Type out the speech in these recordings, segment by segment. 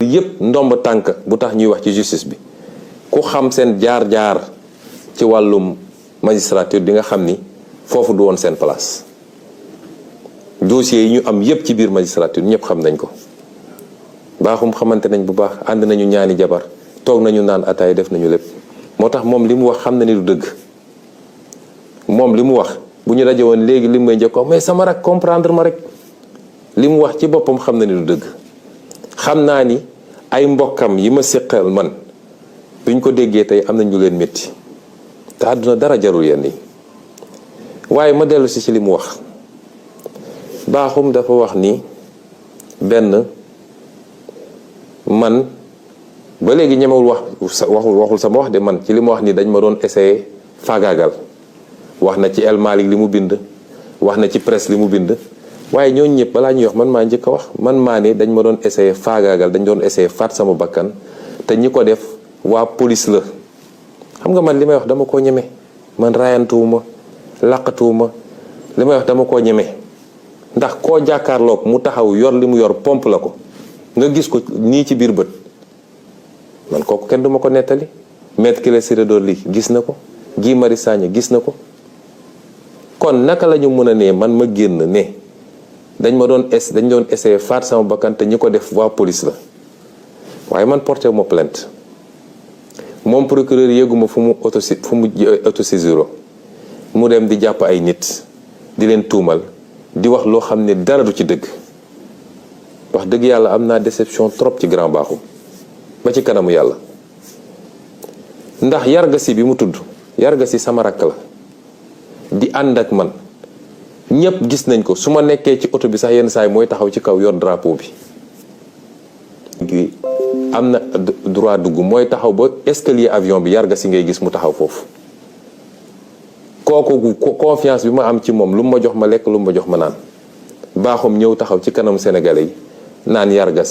yëpp ndomb tànk bu tax ñuy wax ci justice bi ku xam seen jaar-jaar ci wàllum magistrature di nga xam ni foofu du woon seen place dossiers yi ñu am yëpp ci biir magistrature ñëpp xam nañ ko baaxum xamante nañ bu baax ànd nañu ñaani jabar toog nañu naan ataay def nañu lépp moo tax moom li mu wax xam na ni du dëgg moom li mu wax bu ñu daje woon léegi li may njëkkoon mais sama rak comprendre ma rek li mu wax ci boppam xam na ni du dëgg xam naa ni ay mbokkam yi ma séqal man buñ ko déggee tey am nañ lu leen métti te àdduna dara jarul yenn yi waaye ma dellu si ci li mu wax baaxum dafa wax ni benn man ba léegi ñemewul waxul sama wax de man ci li ma wax ni dañ ma doon essayer faagaagal wax na ci El Malick li mu bind wax na ci presse li mu bind waaye ñooñu ñëpp balaa ñuy wax man maa njëkk a wax man maa ne dañ ma doon essayer faagaagal dañ doon essayer faat sama bakkan te ñi ko def waa police la xam nga man li may wax dama koo ñeme man raayantuwuma laqatuwuma li may wax dama koo ñeme ndax koo jàkkaarloog mu taxaw yor li mu yor pompe la ko nga gis ko nii ci biir bët man kooku kenn duma ko nettali Maître Ciré Clédor Ly gis na ko Guy Marius Sagna gis na ko kon naka la ñu mën a ne man ma génn ne dañ doon essayer faat sama bakkan te ñi ko def waa police la waaye man porté wu ma plainte moom procureur yëguma fu mu autosaisir mu dem di jàpp ay nit di leen tuumal di wax loo xam ne dara du ci dëgg wax dëgg yàlla am naa déception trop ci Grand Bakhoum ba ci kanamu yàlla ndax Yarga bi mu tudd Yarga sama rakk la di ànd ak man ñëpp gis nañ ko su ma nekkee ci oto bi sax yenn saa yi mooy taxaw ci kaw yor drapeau bi am na droit dugg mooy taxaw ba escalier avion bi Yarga ngay gis mu taxaw foofu kooku confiance bi ma am ci moom lu mu ma jox ma lekk lu mu ma jox ma naan Bakhoum ñëw taxaw ci kanam sénégalais yi naan Yarga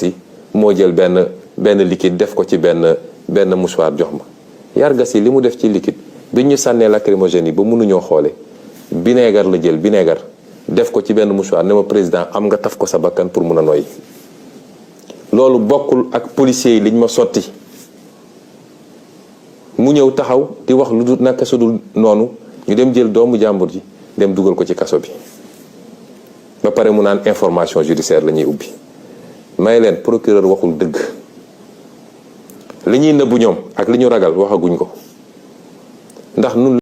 moo jël benn liquide def ko ci benn mouchoir jox ma Yarga li mu def ci liquide bi ñu sànnee lacrymogène yi ba mënuñoo xoole vinaigre la jël vinaigre def ko ci benn mouchoir ne ma président am nga taf ko sa bakkan pour mun a noyyi loolu bokkul ak policiers yi liñ ma sotti mu ñëw taxaw di wax lu dul naka su dul noonu ñu dem jël doomu jàmbur ji dem dugal ko ci kaso bi ba pare mu naan information judiciaire la ñuy ubbi may leen procureur waxul dëgg li ñuy nëbbu ñoom ak li ñu ragal waxaguñ ko ndax nun